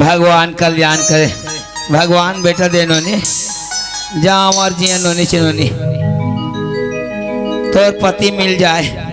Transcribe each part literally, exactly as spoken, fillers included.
भगवान कल्याण करे। भगवान बेटा दे नोनी, जा अमर जिया नोनी से नोनी, तोर पति मिल जाए।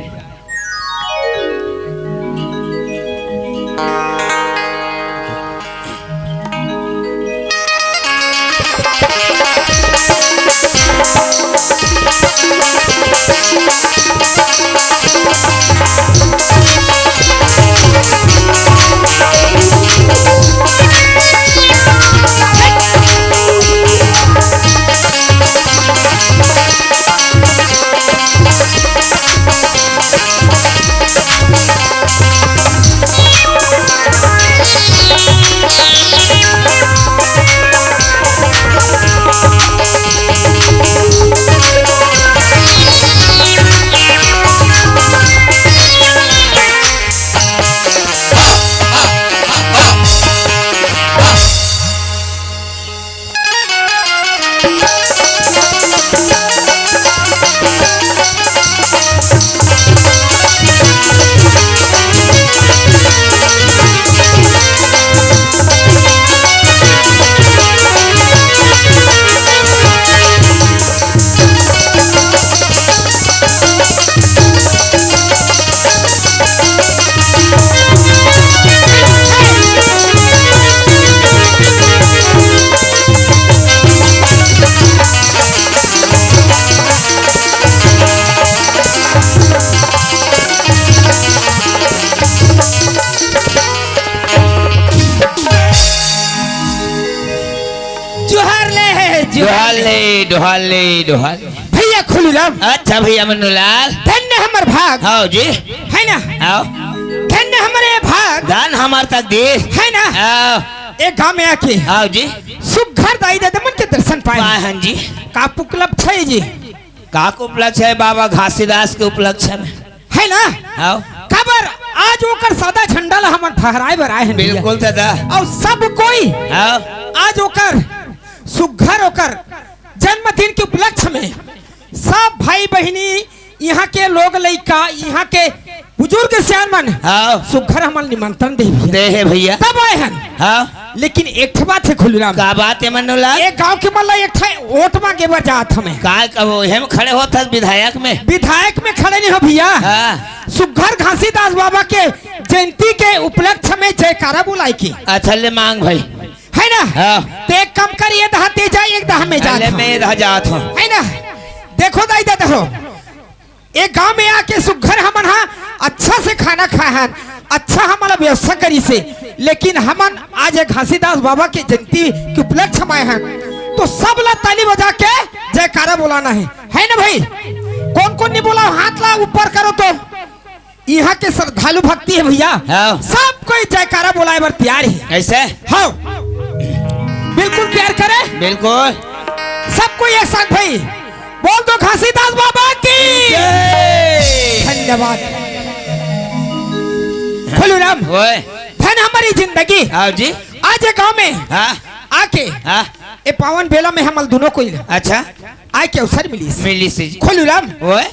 जोहार ले, जोहार जोहार ले। ले, जोहार ले, जोहार। भैया खुलूराम। अच्छा भैया मन्नूलाल। धन्य हमर भाग। हाव जी। है ना? हाव। धन्य हमरे भाग। धन हमर तकदीर। है ना? हाव। एक गांव में आके हाव जी। सुघर दाई ददा मन के दर्शन पाए। पाए हन जी। का उपलक्ष्य है जी? का उपलक्ष्य है बाबा घासीदास के उपलक्ष्य में? है ना? हाव। काबर आज ओकर सादा झंडा ला हमन फहराए बर आए हन भैया। बिल्कुल दादा। अउ सब कोई हाव। आज ओकर सुघर ओकर जन्मदिन के उपलक्ष्य में सब भाई बहिनी, इहाँ के लोग लइका, इहाँ के बुजुर्ग सियान मन हाव। सुघर हमन निमंत्रण दे भैया। दे हे भैया। तब आए हन। हाव। लेकिन एक ठे बात है खुलूराम। का बात है मन्नूलाल? एक गांव के मन ला एक ठे वोट मांगे बर जात हमें। का कहो, हम खड़े होत हस विधायक में? विधायक में खड़े नहीं हो भैया। हाँ। सुघर घासीदास बाबा के जयंती के उपलक्ष्य में जयकारा बुलाए के। अच्छा ले मांग भाई। है ना? हाँ। ते एक काम कर, ये दहा ते जा, एक दहा में जा ले था। मैं इधर जात हूँ। है ना? देखो दाई ददा हो, एक गांव में आके सुघर हमन हा अच्छा से खाना खाए हन, अच्छा हमन ला व्यवस्था करिस हे, लेकिन हमन आज एक घासीदास बाबा के जयंती के उपलक्ष्य में आए हन, तो सब ला ताली बजा के जयकारा बोलाना है, है ना भाई? कौन कौन नहीं बोला, हाथ ला ऊपर करो तो। इहाँ के श्रद्धालु भक्ति है भैया, हाँ। सब कोई जयकारा बोलाए बर तैयार है। कैसे? हाँ, बिल्कुल तैयार करे। बिल्कुल। सब कोई एक साथ भाई बोल दो घासीदास बाबा की। जय। धन्यवाद। खुलूराम, ओए। धन हमारी जिंदगी। हाँ जी। आज ये गांव में हाँ। आके हाँ। ये पावन बेला में हमल दोनों कोई अच्छा। आए के अवसर मिलिस। मिलिस जी। खुलूराम, ओए।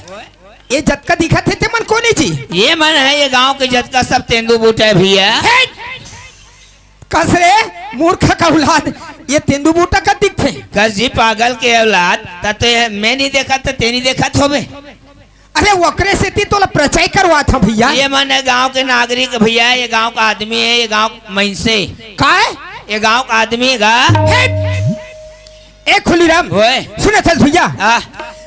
ये जतका दिखत हे ते मन कोने जी? ये मन है ये गांव के जतका सब तेंदू बूटा है भैया। हे! कस रे मूर्ख का औलाद, ये तेंदू बूटा का दिखथे? कस जी पागल के औलाद, त ते मैं नहीं देखत त ते नहीं देखत होबे। अरे ओकरे सेती तोला परिचय करवात हंव भैया। ये मन है गांव के नागरिक भैया, ये गांव का आदमी है, ये गांव का मइनसे। का है? ये गांव का आदमी का। हे! ए खुलीराम, ओए। सुनत हस भैया? हाँ।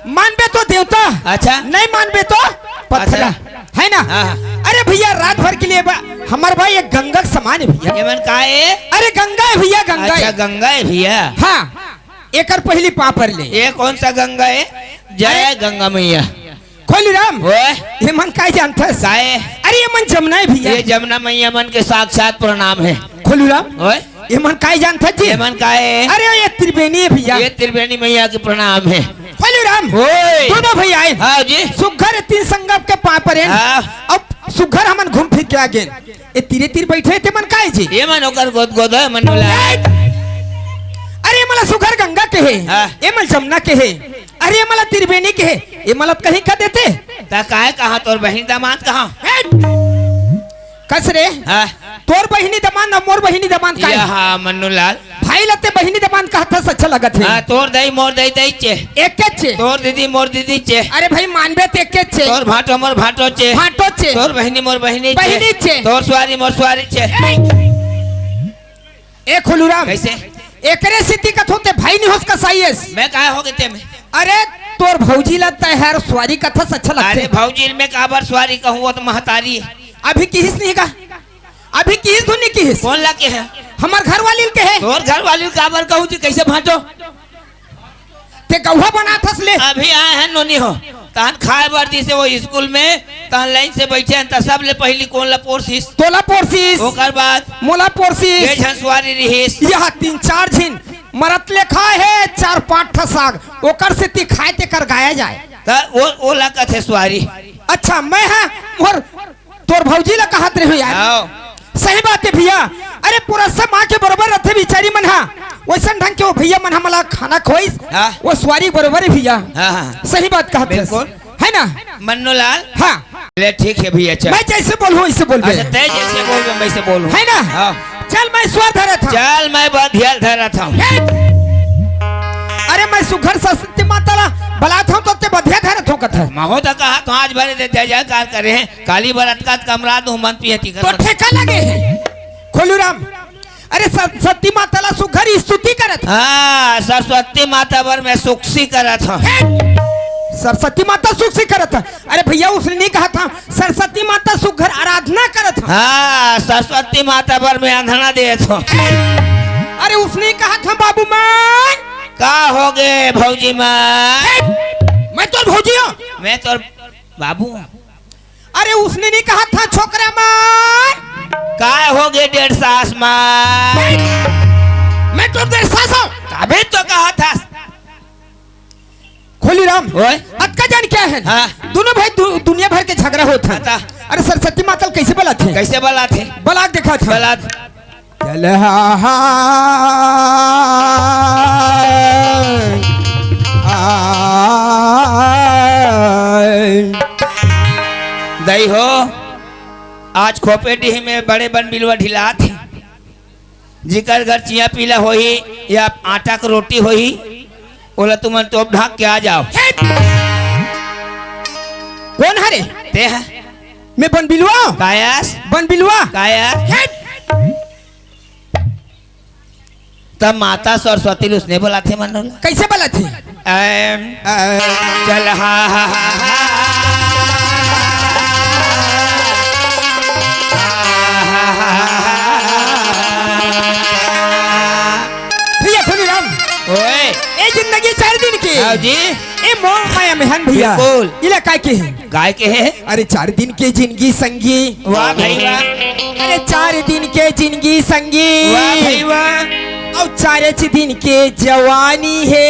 मानबे तो देवता, अच्छा। नहीं मानबे तो पथरा, अच्छा। है ना? हाँ। अरे भैया, रात भर के लिए बा-, हमार भाई एक गंगा के समान है भैया। ये मन का है? अरे गंगा है भैया, गंगा अच्छा, है। गंगा है भैया। हाँ, एकर पहली पाँव पर ले। ये कौन सा गंगा है? जय अरे गंगा मैया। खोलूराम, ओए। ये मन काय जानथस? काय? अरे ये मन जमुना है भैया। ये जमुना मैया मन के साक्षात प्रणाम है। खोलूराम, ओए। ये मन काय जानथस जी? ये मन काय है? अरे ये त्रिवेणी है भैया। ये त्रिवेणी मैया के प्रणाम है। खोलूराम, ओए। दोनों भैया आए। हाँ जी। सुघर तीन संगम के पाँव परे। हाँ। अब सुघर हमन घूम फिर के आ गेन। ये तीरे तीर बैठे हे ते मन काय जी? ये मन ओकर गोद गोद है, मन बोला। ए! अरे ये मला सुघर गंगा के हे, हाँ। ये मन जमुना के हे, अरे ये मला त्रिवेणी के हे, ये मला कहीं का देते? ता काय कहा तोर बहिन दामाद कहा? ए! कस रे? हाँ। तोर बहिनी दमांद अउ मोर बहिनी दमांद का हे? या हाँ, मन्नू लाल। भाई ला ते बहिनी दमांद कहत हस, अच्छा लगत हे। हाँ, तोर दाई मोर दाई दाई चे। एके चे। तोर दीदी मोर दीदी चे। अरे भाई, मानबे ते एके चे। तोर भांटो मोर भांटो चे। भांटो चे। तोर बहिनी मोर बहिनी चे। बहिनी चे। तोर सुवारी मोर सुवारी चे। ए खोलूराम। कइसे? एकरे सेती कथों ते भाई नइ होस कसाई अस। मैं काय होगे ते में? अरे तोर भौजी ला तैं हर सुवारी कथस, अच्छा लगथे। अरे भौजी ल मैं काबर सुवारी कहूँ, वो तो महतारी हे। अभी किहिस नहीं का? अभी किहिस धुन नहीं किहिस? कोन ला केहे? हमर घरवाली ल केहे। तोर घरवाली ल काबर कहूँ जी, कइसे भांटो? ते गौहा बनाथस ले। अभी आए हन नोनी हो, तहन खाए बर दिसे वो स्कूल में, तहन लाइन से बइठे हन, त सबले पहिली कोन ला पोरसिस? तोला पोरसिस। ओकर बाद मोला पोरसिस। के झन सुवारी रिहिस? यह तीन चार झिन मरत ले खाए हे, चार पांच ठा साग, ओकर सेती खाए तेकर गाया जाए। त वो, ओला कथे सुवारी। अच्छा, मैं हा मोर तोर भौजी ला कहत रहे हँव यार। हाँ। सही बात हे भइया। अरे पुरसा माँ के बरोबर रथे बिचारी मन हा। वइसन ढंग के वो भइया मन हा मोला खाना खवाइस। हाँ। वो सुवारी बरोबर हे भइया। हाँ, हाँ। सही बात कहत हस। बिल्कुल। हे ना? मन्नू लाल। हाँ। ले ठीक हे भइया, चल। मैं जइसे बोलहूँ वइसे बोलबे। अच्छा, तैं जइसे बोलबे वइसे बोलहूँ। हे ना? हाँ। चल मैं सुवारी धरत हँव। चल मैं बधिया ल धरत हँव। हे! अरे मैं सुघर सरस्वती माता ला बलात हँव त ते बधिया धरत हँव कथस। महूँ त कहत हँव आज भर दे जय जयकार करे हे। काली बरत का कमरा दू मन पिए ती तो कर। ठेका लगे हे। खोलूराम, अरे सरस्वती माता ला सुघर स्तुति करत। हाँ, सरस्वती माता बर मैं सुक्सी करत हँव। हे! सरस्वती माता सुक्सी करत। अरे भइया, उसने नहीं कहा था, सरस्वती माता सुघर आराधना करत हँव। हाँ, सरस्वती माता बर मैं अंधना देत हँव। अरे उसने कहा था, बाबू माँ। का होगे भौजी माँ? हे! मैं तोर भौजी हँव। मैं तोर बाबू। अरे उसने नहीं कहा था छोकरा माय। काय होगे डेढ़ सास माय? मैं तो डेढ़ सास हँव। तभी तो कहा था। खोलीराम, ओए। अतका जान क्या हे? हाँ। दूनों भाई दु-, दुनिया भर के झगरा होत हे। बता। अरे सरस्वती माता ल कइसे बलाथे? कइसे बलाथे? बला के देखा था। बला। चल हा हा। दई हो, आज खोपे डीह में बड़े बन बिलवा ढिलात हे। जिकर घर चिया पीला होही या आटा के रोटी होही, ओला तुमन तोप ढाक के आ जाव। कोन हरे? ते ह। मैं बन बिलवा? कायस? बन बिलवा? कायस? त माता सरस्वती ल उसने बलाथे मन ला। कइसे बलाथे? अम, अम, चल हा हा हा हा। भइया खोलीराम। ओए। ए जिंदगी चार दिन के। हाँ जी। ए मोह माया में हन भइया। बिल्कुल। इला काय केहे? काय केहे? अरे चार दिन के जिनगी संगी। वाह भई वाह। अरे चार दिन के जिनगी संगी। वाह भई वाह। अउ चारेच दिन के जवानी हे।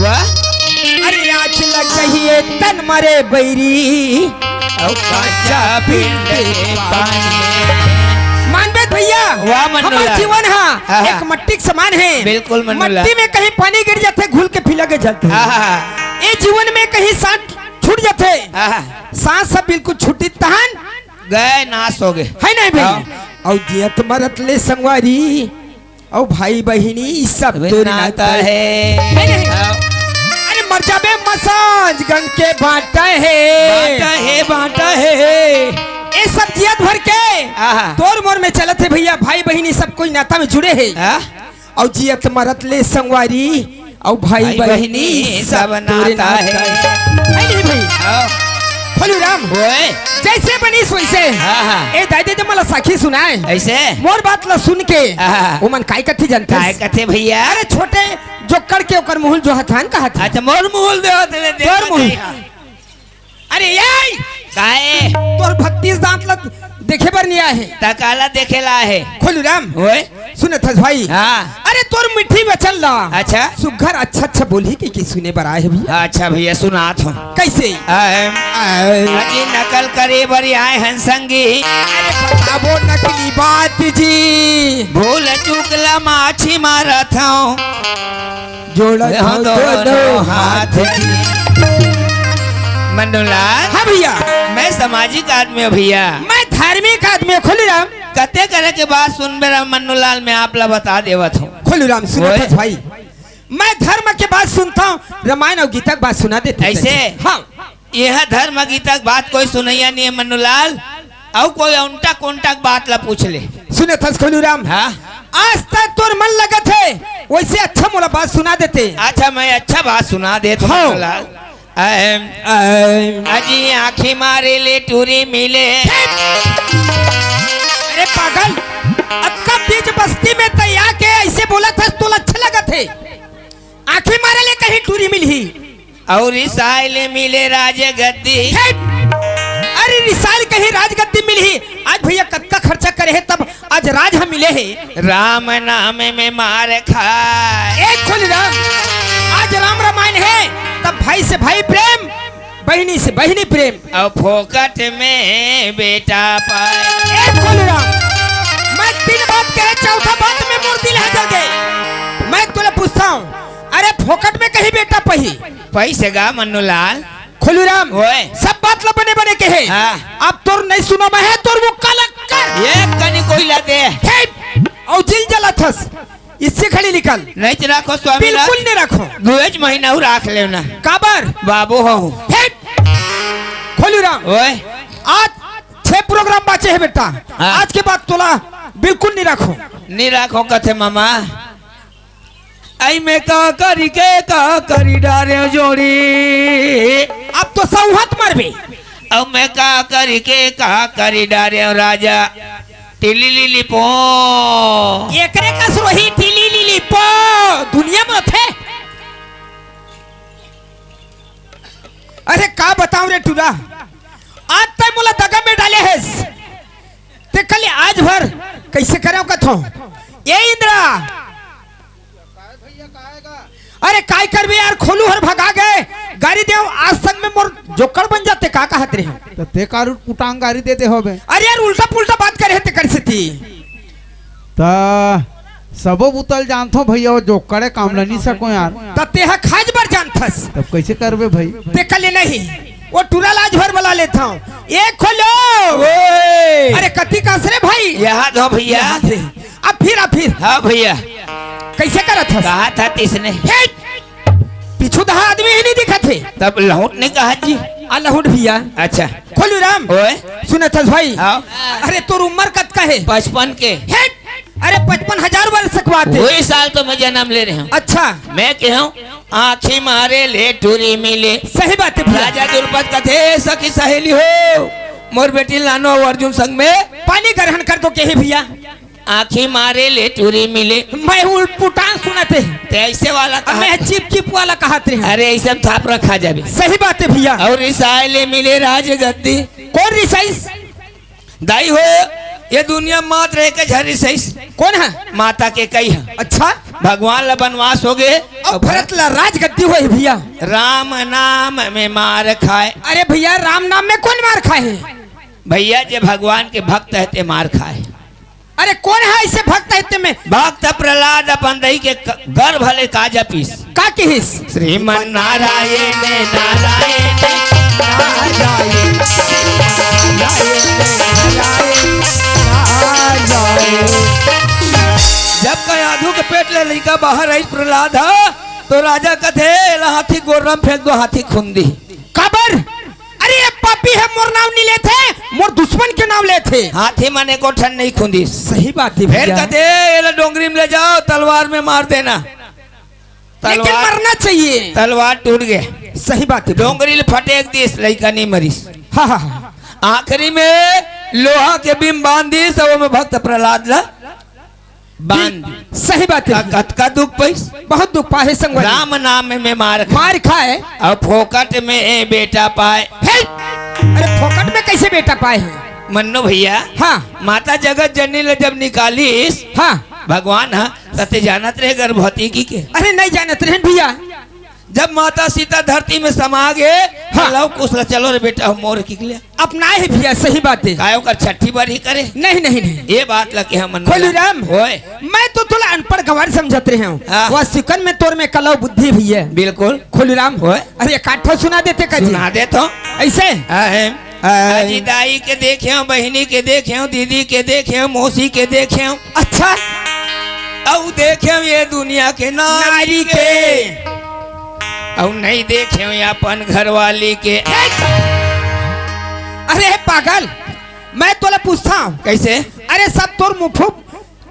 वाह। अरे आज लग जाही ए तन मरे बइरी। अउ कच्चा पिंड के पानी। मानबे भइया, वाह मन्नू हमर लाल। जीवन हा हाँ, हाँ। एक मट्टी के समान हे। बिल्कुल मन्नू लाल। मट्टी में कहीं पानी गिर जाथे, घुल के फिला के जाथे। हाँ, हाँ, हाँ। ए जीवन में कहीं सांस छूट जाथे, हाँ, हाँ। सांस सब बिल्कुल छूटी तहन गए नाश होगे। हे नहीं भई? हाँ। अउ जियत मरत ले संगवारी, अउ भाई बहिनी, सब अबे तोर नाता नाता हे। हे नहीं? हाँ। अरे मर जाबे मसाज गंग के बांटा हे। बांटा हे, बांटा हे। ए सब जियत भर के आहा। तोर मोर में चलत हे भइया, भाई बहिनी सब कोई नाता में जुड़े हे। हाँ। अउ जियत मरत ले संगवारी, अउ भाई भाई बहिनी बहिनी सब सब तोरे नाता नाता हे। हे। हे नहीं भई? हाँ। खोलूराम, ओए। जइसे बनिस वइसे। हाँ, हाँ। ए दाई दे मोला साखी सुनाए। अइसे? मोर बात ला सुन के, हाँ। ओमन काय कथे जानथस? काय कथे भइया? अरे छोटे जोक्कड़ के ओकर मुहुल जोहत हन कहत हे। अच्छा, मोर मुहुल जोहत हे, तोर मुहुल। अरे ए! काय? तोर बत्तीस दांत ला देखे बर नइ आए हे। त काला देखे ला आए हे? खोलूराम। ओए? सुनत हस भाई? हाँ। अरे तोर मीठी वचन ला। अच्छा। सुघर अच्छा अच्छा बोलही कहिके सुने बर आए हे भइया। अच्छा भइया सुनात हँव। कइसे? अहम। अहम। अजी नकल करे बर आए हन संगी। अरे बताबो नकली बात जी। भूल चूक ला माछी मारत हँव। जोड़त हँव दोनों हाथ जी। मन्नू लाल। हाँ भइया। मैं सामाजिक आदमी हँव भइया। मैं धार्मिक आदमी हँव खोलूराम। कते करे के बात सुनबे रा मन्नूलाल, मैं आप ला बता देवत हूँ। खोलूराम, सुनत ओए। हस भाई, मैं धर्म के बात सुनता हूँ, रामायण अउ गीता के बात सुना देते ऐसे? हाँ। यह धर्म गीता के बात कोई सुनैया नहीं है मन्नूलाल, अउ कोई उल्टा कोंटा के बात ला पूछ ले। सुनत हस खोलूराम? हाँ। आज तक तोर मन लगत हे, वैसे अच्छा मोला बात सुना देते। अच्छा, मैं अच्छा बात सुना देत हूँ हाँ। मन्नूलाल। अहम, अहम। अजी आँखी मारे ले टूरी मिले। अरे पागल, अतका बीच बस्ती में तैं आके ऐसे बोलत हस, तोला अच्छा लगत हे? आँखी मारे ले कहीं टूरी मिलही? अउ रिसाय ले मिले राजगद्दी। हे! अरे रिसाय ले कहीं राजगद्दी मिलही? आज भैया कतका खर्चा करे हे तब आज राज ह मिले हे। राम नाम में मार खाए। ए खोलूराम, आज राम रामायण हे, तब भाई से भाई प्रेम, बहिनी से बहिनी प्रेम। अउ फोकट में बेटा पाए। ए खोलूराम, मैं तीन बात कहे, चौथा बात में मोर दिल ह जल गे। मैं तोला पूछता हूँ, अरे फोकट में कहीं बेटा पही? पैसे गा मन्नूलाल। खोलूराम, ओए। सब बात ला बने बने कहे। हाँ। अब तोर नहीं सुनो मैं है, तोर मुक्का लग कर। एक कनी कोई ला दे। हे, अउ जिल जलत हस, इससे खड़ी निकल। नहीं तो राखो स्वामी बिल्कुल ला। नहीं राखो। दुएज महीना हूँ राख लेना। काबर? बाबू हो। हे, खोलूराम। ओए। आज छह प्रोग्राम बाचे हे बेटा। हाँ। आज के बाद तोला बिल्कुल नहीं राखो। नहीं राखो कथे मामा। आई मैं का करी के का करी डारे जोड़ी। अब तो सौहत मरबे। अब मैं का करी के का करी डारे राजा। टिली लिली पो। एकरे कस रोही टिली लिली पो। दुनिया में थे। अरे का बताऊं रे टूरा, आज तय मोला दगा में डाले हेस। ते कल आज भर कैसे करेव कथो? ए इंद्रा, अरे काय करबे यार, खोलू हर भगा गए, गारी देव आज संग में मोर जोकड़ बन जाते, का कहत रहे? तो ते कारू पुटांग गारी देते होबे। अरे यार, उल्टा पुल्टा बात करे हे ते कर सेती। त सबो बुतल जानथो भैया, वो जोकड़े काम ल नहीं सको यार। त तेहा खाज बर जानथस। तब कैसे करबे भाई? ते कले नहीं, वो टूरा लाज भर बला लेथव। ए खोलो। ओए। अरे कति कास रे भाई? यहाँ दो भैया। यहाँ दे। अब फिर, अब फिर। हाँ भैया। कैसे करत हस? कहा था तिसने? हे! पीछू दहा आदमी ही नहीं दिखत हे। तब लहुट नहीं कहा जी। आ लहुट भैया। अच्छा। खोलू राम। ओए। सुनत हस भाई? हाँ। अरे तोर उम्र कतका हे? पचपन के। हे! अरे पचपन हजार वर्ष के बात हे। वही साल तो मैं जन्म ले रहे हूँ। अच्छा। मैं कहे हूँ, आँखी मारे ले टूरी मिले। सही बात हे भैया। राजा द्रुपद कथे, सखी सहेली हो, मोर बेटी लानो अउ अर्जुन संग में पानी ग्रहण कर दो कहे भैया। आँखी मारे ले टूरी मिले। मैं उलपुटान सुनत हे। ते ऐसे वाला कहा। मैं चिप चिप वाला कहत रहे। अरे ऐसे में थापरा खा जाबे। सही बात हे भैया। अउ रिसाय ले मिले राजगद्दी। कोन रिसाइस? दाई हो, ये दुनिया मात्र एक झन रिसाइस। कोन हे? माता केकई हे। अच्छा। भगवान ला बनवास होगे। अउ भरत ला राजगद्दी होय भैया। राम नाम में मार खाए। अरे भैया, राम नाम में कोन मार खाए हे? भैया, जे भगवान के भक्त हे ते मार खाए। अरे कोन हे ऐसे भक्त हे ते में? भक्त प्रहलाद अपन दई के क-, गर्भ ले काजा पीस। का किहिस? श्रीमन नारायण, नारायण, नारायण, नारायण, नारायण। जब कयाधु के पेट ले लइका बाहर आइस प्रहलाद ह, तो राजा कथे, "एला हाथी गोड़ म फेंक दो, हाथी खून दिही।" काबर? अरे ये पापी हे, मोर नाव नहीं लेथे, मोर दुश्मन के नाव लेथे। हाथी मन एको ठन नहीं खूंदिस। सही बात हे फेर भैया। कथे, "एला डोंगरी में ले जाओ, तलवार में मार देना।" लेकिन तलवार, मरना चाहिए। तलवार टूट गे। सही बात हे। डोंगरी ले फटेक दिस, लइका नहीं मरिस। हाँ, हाँ, हाँ। आखिरी में लोहा के बीम बांध दिस, अउ ओमे भक्त प्रहलाद ला बांध। सही बात हे। का-, कतका दुख पाइस? बहुत दुख पाए हे संगवारी। राम नाम में मार खाए। मार खाए। अउ फोकट में बेटा पाए। हे! अरे फोकट में कैसे बेटा पाए हे? मन्नू भैया। हाँ। माता जगत जननी ला जब निकालिस, हाँ। भगवान ह, त ते जानत रहे गर्भवती कहिके? अरे नहीं जानत रहे भैया। जब माता सीता धरती में समा गे, हाँ। लव कुश ला, "चलो रे बेटा, हम मोर किक ले।" अपनाए हे भैया, सही बात हे। काय ओकर छठी बार ही करे? नहीं, नहीं, नहीं। ये बात ला के हम मन खोलू राम, ओए। मैं तो तोला अनपढ़ गंवार समझत रहे हूँ। हाँ। वास्तविकन में तोर में कला बुद्धि भैया। बिल्कुल। खोलू राम, ओए। अरे एक आध ठो सुना देते का जी? सुना देत हूँ। ऐसे? हाँ, है। आय। अजी दाई के देखेंव, बहिनी के देखेंव, दीदी के देखेंव, मौसी के देखेंव। अच्छा। अउ देखेंव ये दुनिया के नारी नारी के। के। अउ नहीं देखेंव ये अपन घरवाली के। अरे पागल, मैं तोला पूछथंव। कइसे? अरे सब तोर मुफु,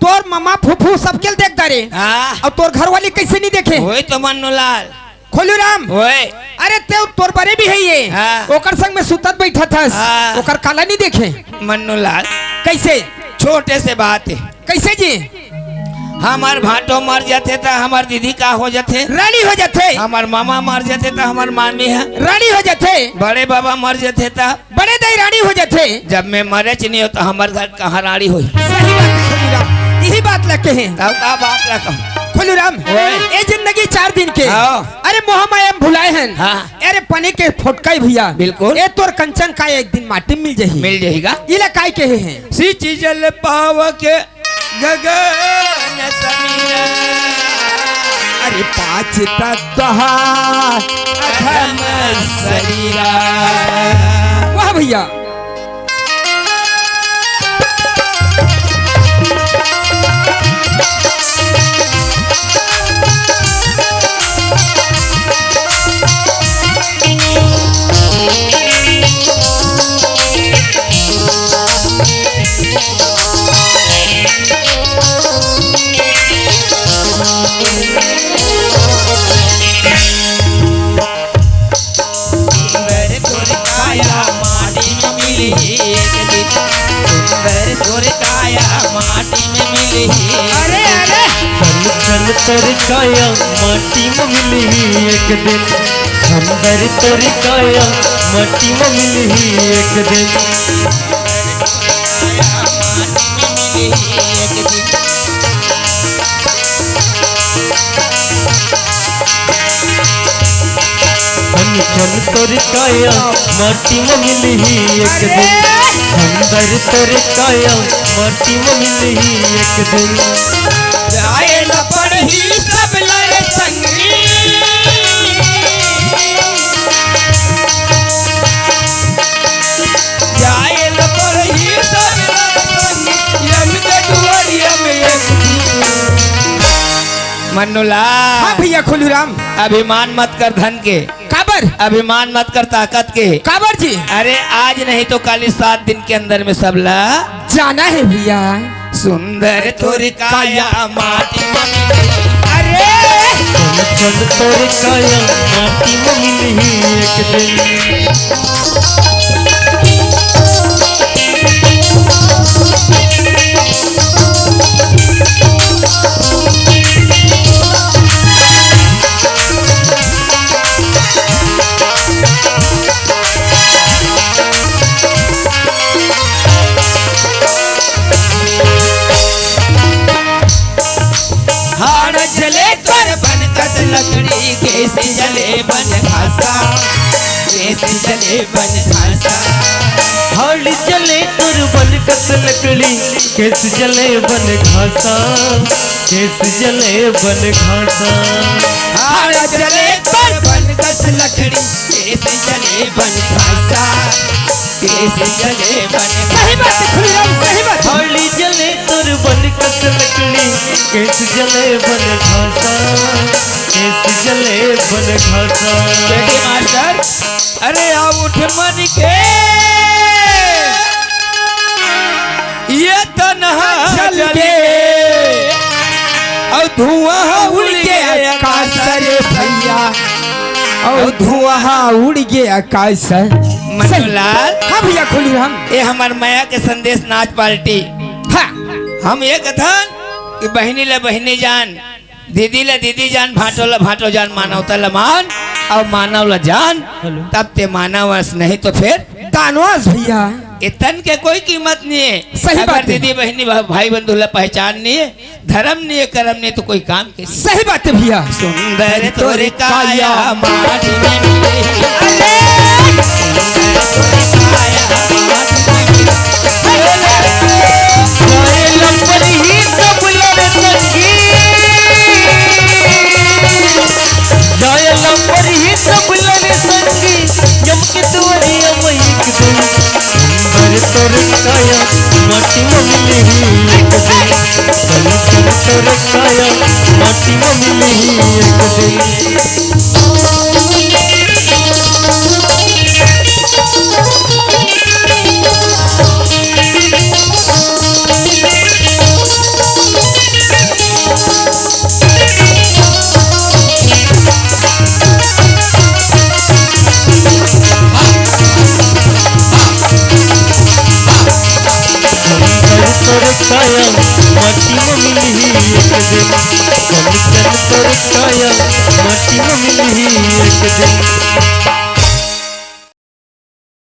तोर ममा फूफू सबके ल देख डारे। हाँ। अउ तोर घरवाली कइसे नहीं देखे? ओए तो मन्नूलाल। खोलूराम। ओए। अरे तें तोर बरे भी हे ये। हाँ। ओकर संग में सुतत बइठत हस। हाँ। ओकर काला नहीं देखे? मन्नूलाल। कइसे? छोटे से बात हे। कइसे जी? हमर भांटो मर जाथे त हमर दीदी का हो जाथे? रानी हो जाथे। हमर मामा मर जाथे त हमर मामी ह? रानी हो जाथे। बड़े बाबा मर जाथे त? बड़े दाई रानी हो जाथे। जब मैं मरेच नहीं हों त हमर घर कहाँ रानी होही? सही बात हे खोलूराम, यही बात ला कहे। तब का बात ला कहूँ? खोलूराम, ओए। ए जिंदगी चार दिन के। हाँ। अरे मोह माया में भुलाए हन। हाँ। अरे पने के फोटका हे भइया। बिल्कुल। ए तोर कंचन काया एक दिन माटी में मिल जाही। मिल जाही गा। इला काय कहे हे? सिंचि जल पावक गगन समीर। अरे पांच तत्व हा अधम शरीरा। वाह भइया। सुंदर तोर काया माटी में मिलही एक दिन। सुंदर तोर काया माटी में मिलही। अरे, अरे। छन छन तोर काया माटी में मिलही एक दिन। सुंदर तोर काया माटी में मिलही एक दिन। सुंदर तोर काया माटी में मिलही एक दिन। छन छन तोर काया माटी में मिलही एक दिन। सुंदर तोर काया माटी में मिलही एक दिन। जाए ल पड़ही सब लड़ संगी। जाए ल पड़ही सब लड़ संगी। यम के दुआरिया में एक दिन। मन्नूलाल। हाँ भइया खोलूराम। अभिमान मत कर धन के। काबर? अभिमान मत कर ताकत के। काबर जी? अरे आज नहीं तो काली सात दिन के अंदर में सब ला जाना हे भइया। सुंदर तोर काया माटी में मिलही। अरे! छन छन तोर काया माटी में मिलही एक दिन। हाड़ जले तोर बन कस लकड़ी, केस जले बन घासा, केस जले बन घासा। हाड़ जले तोर बन कस लकड़ी, केस जले बन घासा, केस जले बन घासा। हाड़ जले तोर बन कस लकड़ी, केस जले बन घासा, केस जले बन। सही बात हे, खुलेआम सही बात हे। हाड़ जले तोर बन कस लकड़ी, केस जले बन घासा, केस जले बन घासा। बेटी मास्टर, अरे आ उठ मन के, ये तनहा जल के, अउ धुआं उड़ के आकाश रे भइया, अउ धुआं उड़ के आकाश। मन्नूलाल। हाँ भइया, खोलूराम। ये हमर मया के संदेश नाच पार्टी। हाँ। हम ये कथन कि बहिनी ला बहिनी जान, दीदी ला दीदी जान, भांटो ला भांटो जान, मानवता ला मान, अउ मानव ला जान, हेलो। तब तें मानव अस, नहीं तो फेर दानव अस भइया। ए तन के कोई कीमत नहीं हे। सही अगर बात हे। दीदी बहिनी भा-, भाई बंधु ला पहचान नहीं हे, धरम नहीं हे, करम नहीं हे, तो कोई काम के नहीं। सही बात हे भइया। सुंदर तोर काया माटी में मिलही। अरे! सुंदर तोर काया माटी में मिलही। जाए ल परही सब लड़ संगी। जाए ल परही सब लड़ संगी। यम के दुआरिया में एक दिन। माटी म मिलही एक दिन, कंचन तोर काया माटी म मिलही एक दिन। कंचन तोर काया माटी म मिलही एक दिन, कंचन तोर काया माटी म मिलही एक दिन।